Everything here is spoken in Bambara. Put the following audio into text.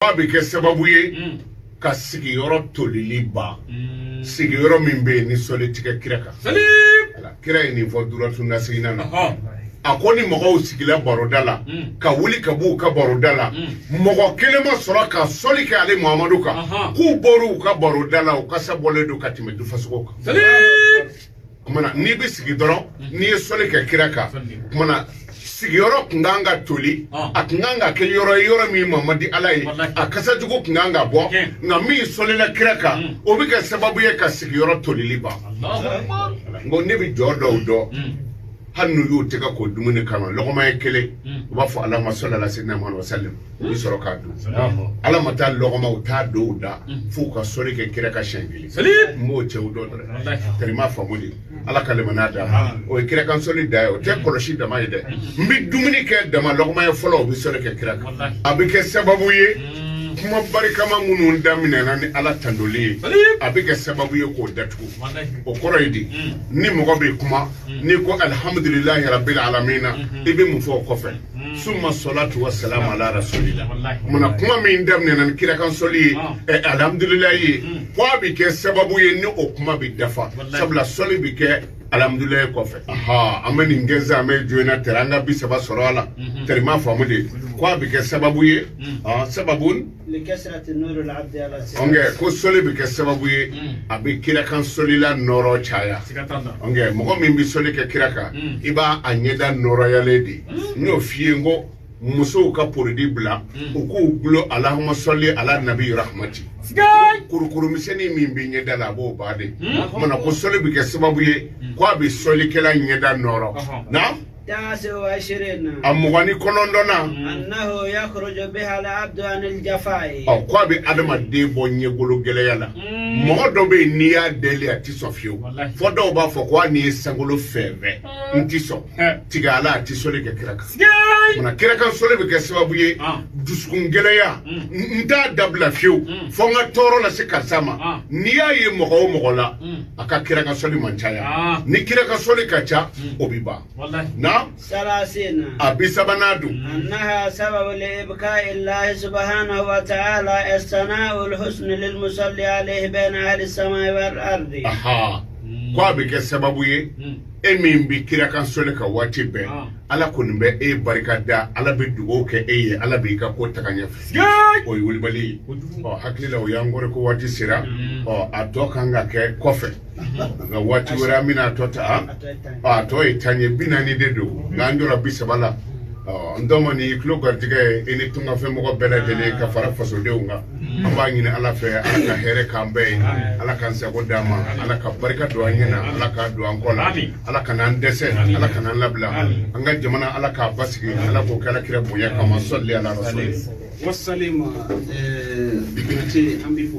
A bɛ kɛ sababu ye ka sigiyɔrɔ tolili ban, sigiyɔrɔ min bɛ yen ni sɔli tɛ kɛ kira kan. Kira ye nin fɔ duratu nasigina na. A ko ni mɔgɔw sigila baroda la, ka wuli ka b'u ka baroda la, mɔgɔ kelen ma sɔrɔ ka sɔli kɛ ale Muhamadu kan, k'u bɔr'u ka baroda la, u kasa bɔlen don ka tɛmɛ dufasogo kan. Kumana n'i bɛ sigi dɔrɔn, n'i ye sɔli kɛ kira kan, kumana sigiyɔrɔ tun kan ka toli, a tun kan ka kɛ yɔrɔ ye, yɔrɔ min ma di Ala ye, a kasa jugu tun kan ka bɔ. Nka min sɔlila kira kan, o bɛ kɛ sababu ye ka sigiyɔrɔ tolili ban. N ko ne bɛ jɔ dɔw dɔn, hali n'u y'u tɛgɛ ko dumuni kama, lɔgɔma ye kelen, u b'a fɔ Alahuma sɔli ala sayyidina Muhammad wa sallim, u bɛ sɔrɔ k'a dun. Ala ma taa lɔgɔma, u t'a don u da f'u ka sɔli kɛ kira kan siɲɛ kelen. N b'o cɛw dɔn dɔrɔn, tari m'a faamu de. Ala ka limaniya d'a ma. O ye kira kan sɔli da ye, o tɛ kɔlɔsi dama ye dɛ. N bɛ dumuni kɛ dama, lɔgɔma ye fɔlɔ, u bɛ sɔli kɛ kira kan. A bɛ kɛ sababu ye, kuma barikama minnu daminɛna ni Ala tandoli ye, a bɛ kɛ sababu ye k'o datugu. O kɔrɔ ye di? Ni mɔgɔ bɛ kuma, n'i ko alihamudulilayi rabil alamina, i bɛ mun fɔ o kɔfɛ? Summa salatu wa salamu ala rasulillah. Kumana kuma min daminɛna ni kirakan sɔli ye, alihamudulilayi ye, ko a bɛ kɛ sababu ye ni o kuma bɛ dafa, sabula sɔli bɛ kɛ alihamudulilayi kɔfɛ. An bɛ nin kɛ sisan, an bɛ joona tɛrɛ an ka 30 sɔrɔ a la. Tɛrɛ m'a faamu de, ko a bɛ kɛ sababu ye, sababu ko sɔli bɛ kɛ sababu ye, a bɛ kirakan sɔlila nɔrɔ caya. Mɔgɔ min bɛ sɔli kɛ kira kan, i b'a a ɲɛda nɔrɔyalen de. N y'o f'i ye, n ko musow ka porodi bila, u k'u gulo Alahuma sɔli ala nabi rahmati, kurukurumisɛnnin min bɛ ɲɛda la, a b'o ban de. Kumana ko sɔli bɛ kɛ sababu ye, ko a bɛ sɔlikɛla ɲɛda nɔrɔ. Naam. A 29nan, ɔ ko a bɛ adamaden bɔ ɲɛgolo gɛlɛya la. Mɔgɔ dɔ bɛ yen, n'i y'a deli, a ti sɔn fiyewu. Fɔ dɔw b'a fɔ ko hali n'i ye sankolo fɛn fɛn, n ti sɔn tigɛ ala, a ti sɔli kɛ kira kan. Munna kira kan sɔli bɛ kɛ sababu ye dusukun gɛlɛya, n t'a dabila fiyewu fo n ka tɔɔrɔ lase karisa ma. N'i y'a ye mɔgɔ o mɔgɔ la, a ka kira kan sɔli man caya. Ni kira kan sɔli ka ca, o bɛ ban. Na a 30nan don, أنها سبب لإبكاء الله سبحانه وتعالى الثناء الحسن للمصلي عليه بين أهل السماء والأرض. Ko a bɛ kɛ sababu ye, e min bɛ kira kan sɔli ka waati bɛɛ, Ala kɔni bɛ e barika da, Ala bɛ dugawu kɛ e ye, Ala b'i ka ko taga ɲɛfɛ. O ye wulibali ye. Ɔ hakili la, o y'an kɔrɔ ko waati sera. Ɔ a tɔ kan ka kɛ kɔfɛ, nka waati wɛrɛ an bɛna a tɔ ta. A tɔ ye 10 ye, 40 de don, nka an jɔra 30 la. Ɔ n dɔn ni tulo garijɛgɛ ye, i ni tungafɛn mɔgɔ bɛɛ lajɛlen ka fara fasodenw kan. An b'a ɲini Ala fɛ, Ala ka hɛrɛ k'an bɛɛ ye, Ala k'an sago d'an ma, Ala ka barika don an ɲɛ na, Ala k'a don an kɔ la, Ala ka n'an dɛsɛ, Ala ka n'an labila, an ka jamana Ala k'a basigi, Ala k'o kɛ Ala kira bonya kama. Sɔli ala rasuli. Wasalima Konate, an b'i fo.